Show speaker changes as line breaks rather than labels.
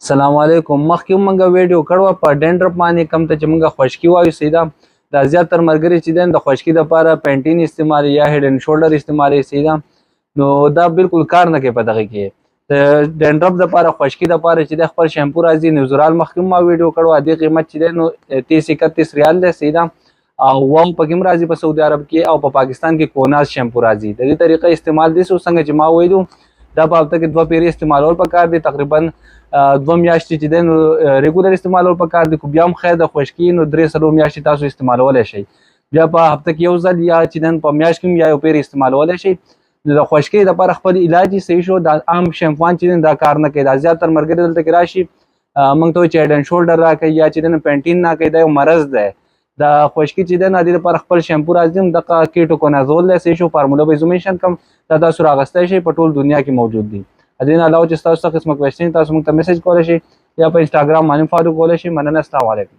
سلام علیکم. مخکې مونږ ویډیو کړو په ډینډرف باندې، کم ته چې مونږ خشکی وایو، صحیح ده. دا زیاتر مرګري چې دین د خشکی د پاره پینټین استعمال یا هډ اینډ شولډر استعمالي، صحیح ده. نو دا بالکل کار نه کوي. په دغه کې د ډینډرف د پاره، خشکی د پاره چې د خپل شیمپو راځي نیوزرال، مخکې ما ویډیو کړو. د قیمت چې دی نو 30 31 ریال دی، صحیح ده. او وام پکې راځي په سعودي عرب کې او په پاکستان کې کوناز شیمپو راځي. د دې طریقې استعمال دي سو څنګه چې ما ویلو، دا په هفته کې دوه پیرې استعمالول پکار دي. تقریبا 2 میاشتې چې دی نو ریګولر استعمالول پکار دي. خو بیا هم خیر د خشکی نو 3-4 میاشتې تاسو استعمالولی شئ. بیا په هفته کې یو ځل یا چې نن په میاشت کې یا یو پیر استعمالولی شئ. نو د خشکی لپاره خپل علاج صحیح شو. دا عام شیمپوان چې دا کار نه کوي. دا زیاتر مرګري دلته کې راشي، موږ ته چې هډ اینډ شولډر راکوي یا چې دنه پینټین نه کوي. دا یو مرض دی دا خشکی چې ده نه. د لپاره خپل شیمپو راځي، دغه کیټو کونازول دی، صحیح شو. فارموله به زه منشن کوم، دا تاسو راغستی شئ، په ټول دنیا کې موجود دي. دې نه علاوه چې تاسو څه قسمه کوېشن، تاسو موږ ته میسج کولی شئ یا په انسټاګرام باندې فالو کولی شئ. مننه، السلام علیکم.